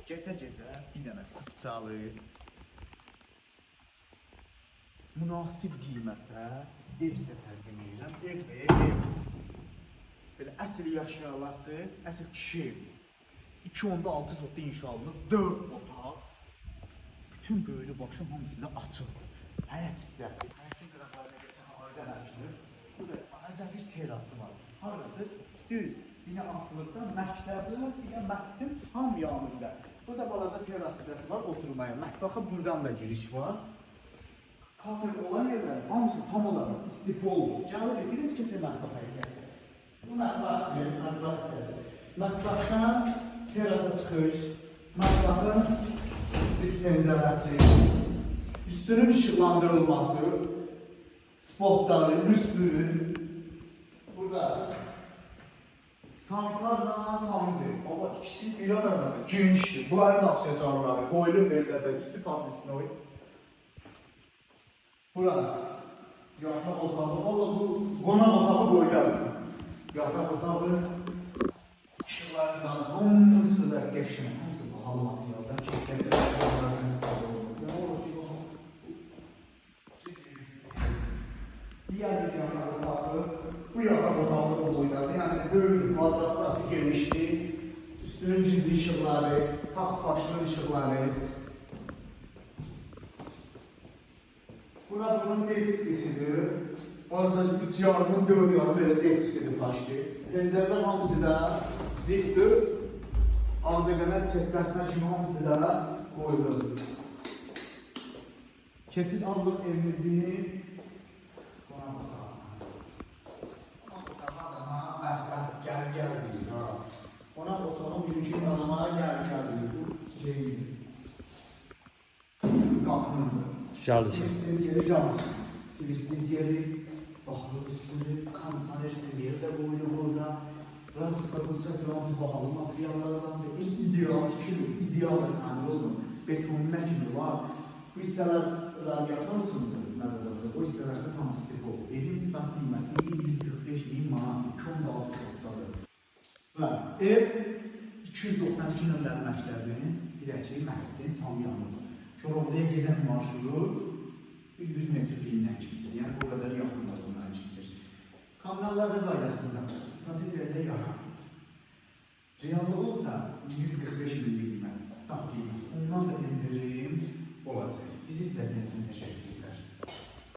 Gecə-gecə bir dənə kupçalı, münasib qiymətə ev sizə təqdim edirəm. Ev və ev. Belə əsl yaşayalası, əsl kişi evi. 2.6 sotda inşa olunub, 4 otaq. Bütün böyrü başı hamısı da açıqdır. Həyət hissəsi, həyətin qıraqlarına getən aydın əkilib. Burada balaca bir terası var. Haradadır? Düz bina açılıqda məktəbin, bir də məscidin tam yanında. Burada balaca teras hissəsi var oturmaya. Mətbəxə buradan da giriş var. Kafel olan yerlər hamısı tam olaraq istipoldur. Gəlirik, birinci keçək mətbəxə gəlirik. Bu mətbəxdir, mətbəx hissəsi. Mətbəxdən terasa çıxış, mətbəxin çift pəncərəsi, üstünün işıqlandırılması, spotları, lüstrü. Burada sanitarla sanuzel. Baba ikisi bir arada genişdir. Bunların da aksesuarları qoyulub veriləcək. Üstü podlisnoy. Bura yataq otağı. Valla bu qonaq otağı qoyulur. Yataq otağı, işıqların zadı hamısı da qəşəng, hamısı bahalı materialdan, keyfiyyətli materiallardan istifadə olunur. Yəni olur ki, baxın, digər bir yataq otağı, bu yataq otağı da bu boydadır. Yəni böyükdür, kvadrat burası genişdir. Üstünün gizli işıqları, taxt başının işıqları. Bura bunun detskisidir. Orada 3 yarım, 4 yarım belə detskidir başlı. Pəncərələr hamısı da ciftdir. Ağcaqanad çəkməsinə kimi hamısı da qoyulur. Keçid aldıq evimizin qonaq otağına. Qonaq otağı adama bəh-bəh gəl gəl deyir ha. Qonaq otağı bugünkü adama gəl gəl deyir. Bu şeydir. Qapınındır. Jalüzi. Twistin yeri jalüzi. Twistin yeri baxılır üstünü, kondisioner yeri də qoyulub burada. Burası da bu hamısı bahalı materiallardandır. Ev ideal tikilir, ideal da təmir olunur. Beton nə kimi var. Bu hissələr radiator üçündür nəzərdə tutulur. O hissələr də tam istif olur. Evin start qiyməti 145 min manat, 2.6 sotdadır. Və ev 292 nömrəli məktəbin, bir də ki, məscidin tam yanıdır. Koroğluya gedən marşrut bir 100 metrliyindən keçir. Yəni o qədər yaxınlığından keçir. Kommunallar da qaydasındadır. İpotekada yaranır. Reallığı olsa 145 min qiymət, start qiyməti. Ondan da endirim olacaq. Bizi izlədiyiniz üçün təşəkkür.